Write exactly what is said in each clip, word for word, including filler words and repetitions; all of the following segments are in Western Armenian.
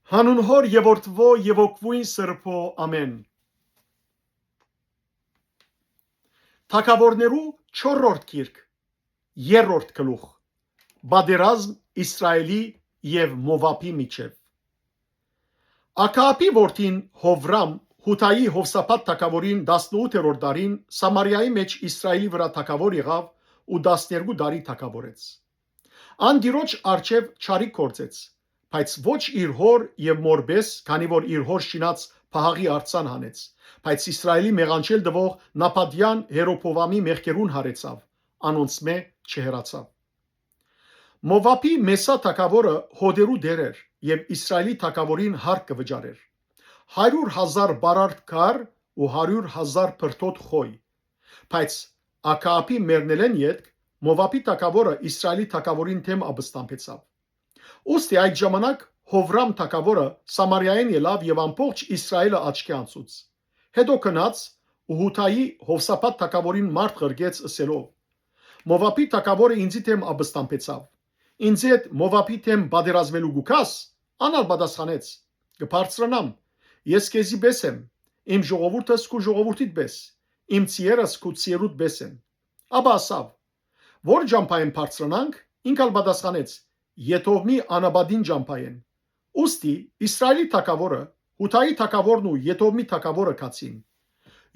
Հանուն Հօր եւ Որդուոյ եւ Հոգւոյն Սրբոյ, ամէն։ Թագաւորներու չորրորդ գիրք, երրորդ գլուխ։ Պատերազմ Իսրայէլի եւ Մովաբի միջեւ։ Աքաաբի որդին Հովրամ, Յուդայի Յովսափատ թագաւորին տասնութերորդ տարին, Սամարիայի մէջ Իսրայէլի վրայ թագաւոր եղաւ ու տասներկու տարի թագաւորեց։ Ան Տիրոջ առջեւ չարիք գործեց, բայց ոչ իր հօր եւ մօր պէս, քանի որ իր հօր շինած Բաղի արձան հանեց, բայց Իսրայէլի մեղանչել տուող Նաբատեան Յերոբովամի մեղքերուն հարեցաւ, անոնցմէ չհեռացաւ։ Մովաբի Մեսա թագաւորը հօտերու տէր էր եւ Իսրայէլի թագաւորին հարկ կը վճարէր։ Հարիւր հազար պարարտ քար ու հարիւր հազար բրդոտ խոյ։ Բայց Աքաաբի մեռնելէն ետք Մովաբի թագաւորը Իսրայէլի թագաւորին դէմ ապստամբեցաւ։ Ուստի այդ ժամանակ Հովրամ թագաւորը Սամարիայէն ելաւ եւ ամբողջ Իսրայէլը աչքի անցուց։ Հետո գնաց ու Յուդայի Յովսափատ թագաւորին մարդ ղրկեց, ըսելով. «Մովաբի թագաւորը ինծի դէմ ապստամբեցաւ։ Ինծի հետ Մովաբի դէմ պատերազմելու կու գաս»։ Ան ալ պատասխանեց. «Կը բարձրանամ, ես քեզի պէս եմ, իմ ժողովուրդս քու ժողովուրդիդ պէս, իմ ձիերս քու ձիերուդ պէս են»։ Ապա ըսաւ. «Ո՞ր ճամբայէն բարձրանանք»։ Ինք ալ պատասխանեց. «Եդովմի անապատին ճամբայէն»։ Ուստի Իսրայէլի թագաւորը, Յուդայի թագաւորն ու Եդովմի թագաւորը գացին։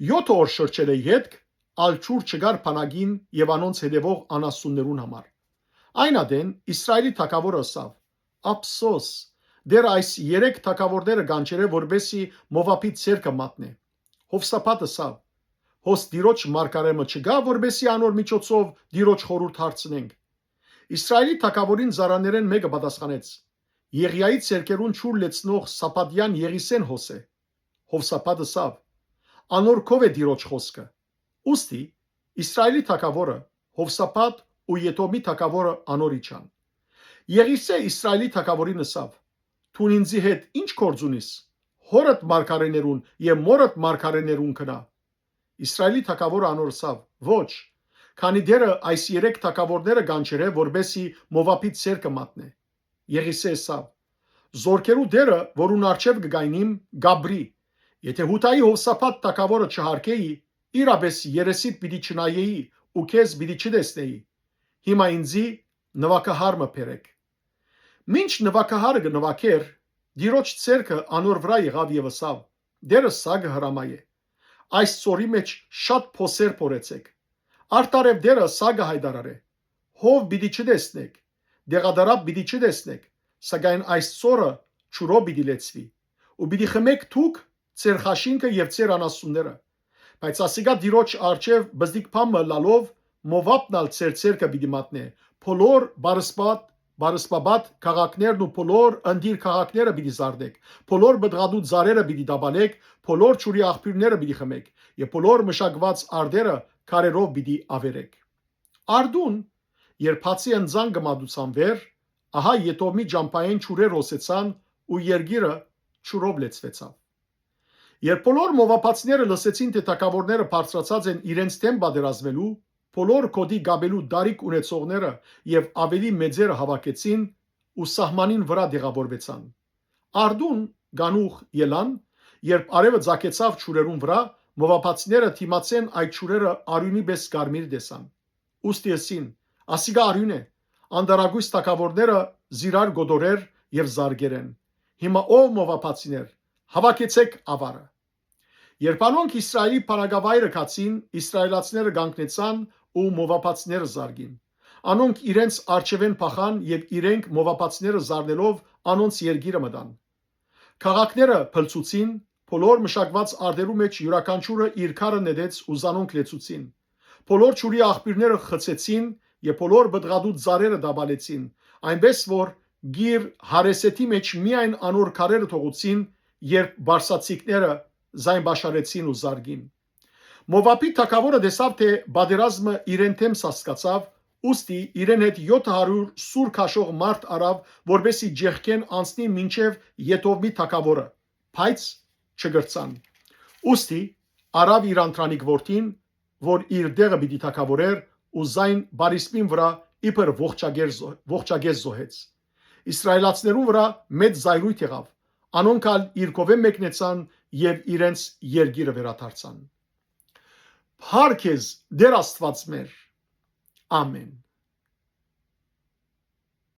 Եօթը օր շրջելէ ետք ալ ջուր չկար բանակին եւ անոնց հետեւող անասուններուն համար։ Այն ատեն Իսրայէլի թագաւորը ըսաւ. «Ափսոս, Տէրը այս երեք թագաւորները կանչեր է, որպէսզի Մովաբի ձեռքը մատնէ»։ Յովսափատ ըսաւ. «Հոս Տիրոջ մարգարէ մը չկա՞, որպէսզի անոր միջոցով Տիրոջ խորհուրդ հարցնենք»։ Իսրայէլի թագաւորին զարաններէն մէկը պատասխանեց. «Եղիայի ձեռքերուն ջուր լեցնող Սաբատեան Եղիսէն հոս է»։ Յովսափատ ըսաւ. «Անոր քով է Տիրոջ խօսքը»։ Ուստի Իսրայէլի թագաւորը, Յովսափատ ու Եդովմի թագաւորը անոր իջան։ Եղիսէ Իսրայէլի թագաւորին ըսաւ. «Դուն ինծի հետ ի՞նչ գործ ունիս։ Հօրդ մարգարէներուն եւ մօրդ մարգարէներուն գնա»։ Իսրայէլի թագաւորը անոր ըսաւ. «Ոչ, քանի Տէրը այս երեք թագաւորները կանչեր է, որպէսզի Մովաբի ձեռքը մատնէ»։ Եղիսէ ըսաւ. «Զորքերու Տէրը, որուն առջեւ կը գայնիմ, կապրի։ Եթէ Յուդայի Յովսափատ թագաւորը չհարգէի, իրապէս երեսիդ պիտի չնայէի ու քեզ պիտի չտեսնէի։ Հիմա ինծի նուագահար մը բերէք»։ Մինչ նուագահարը կը նուագէր, Տիրոջ ձեռքը անոր վրայ եղաւ եւ ըսաւ. «Տէրը սա կը հրամայէ. այս ծորի մէջ շատ փոսեր փորեցէք։ Արդարեւ Տէրը սա կը յայտարարէ. հով պիտի չտեսնէք, դեղատարապ պիտի չտեսնէք, սակայն այս ծորը ջուրով պիտի լեցուի։ Ու պիտի խմէք դուք, ձեր խաշինքը եւ ձեր անասունները։ Բայց ասիկա Տիրոջ առջեւ պզտիկ բան մը ըլլալով, Մովաբն ալ ձեր ձեռքը պիտի մատնէ, բոլոր բարսպատ, բարսպաբատ քաղաքներն ու բոլոր ընտիր քաղաքները պիտի զարդէք, բոլոր պտղատու ծառերը պիտի տապալէք, բոլոր ջուրի աղբիւրները պիտի խմէք եւ բոլոր մշակուած արտերը քարերով պիտի աւերէք»։ Արդուն, երբ հացի ընծան կը մատուցան վեր, ահա Եդովմի ճամբայէն ջուրեր հոսեցան ու երկիրը ջուրով լեցուեցաւ։ Երբ բոլոր մովաբացիները լսեցին, թէ թագաւորները բարձրացած են իրենց դէմ պատերազմելու, բոլոր գօտի կապելու տարիք ունեցողները եւ աւելի մեծերը հաւաքեցին ու սահմանին վրայ տեղաւորուեցան։ Արդուն, կանուխ, ելան, երբ արեւը ծագեցաւ ջուրերուն վրայ, մովաբացիները դիմացէն այդ ջուրերը արիւնի պէս կարմիր տեսան։ Ուստի ըսին. «Ասիկա արիւն է»։ Անտարակոյս թագաւորները զիրար կոտորեր եւ զարկերեն. «Հիմա, ով մովաբացիներ, հաւաքեցէք աւարը»։ Երբ անոնք Իսրայէլի բնակավայրը գացին, իսրայէլացիները կանգնեցան ու մովաբացիները զարկին։ Անոնք իրենց առջեւէն փախան եւ իրենք մովաբացիները զարնելով անոնց երկիրը մտան։ Քաղաքները փլցուցին, բոլոր մշակուած արտերու մէջ իւրաքանչիւրը իր քարը նետեց ու զանոնք լեցուցին։ Բոլոր ջուրի աղբիւրները խցեցին եւ բոլոր պտղատու ծառերը տապալեցին, այնպէս որ գիր Հարեսեթի մէջ միայն անոր քարերը թողուցին, երբ բարսացիքները զայն պաշարեցին ու զարկին։ Մովաբի թագաւորը տեսաւ, թէ պատերազմը իրեն դէմ սաստկացաւ, ուստի իրեն հետ եօթը հարիւր սուր քաշող մարդ առաւ, որպէսզի ճեղքէն անցնի մինչեւ Եդովմի թագաւորը, բայց չկրցան։ Ուստի առաւ իր անդրանիկ որդին, որ իր տեղը պիտի թագաւորէր, ու զայն պարիսպին վրայ իբր ողջակեր զո-, ողջակեզ զոհեց։ Իսրայէլացիներուն վրայ մեծ զայրոյթ եղաւ, անոնք ալ իր քովէ մեկնեցան եւ իրենց երկիրը վերադարձան։ Փառք քեզ, Տէր Աստուած մեր։ Ամէն։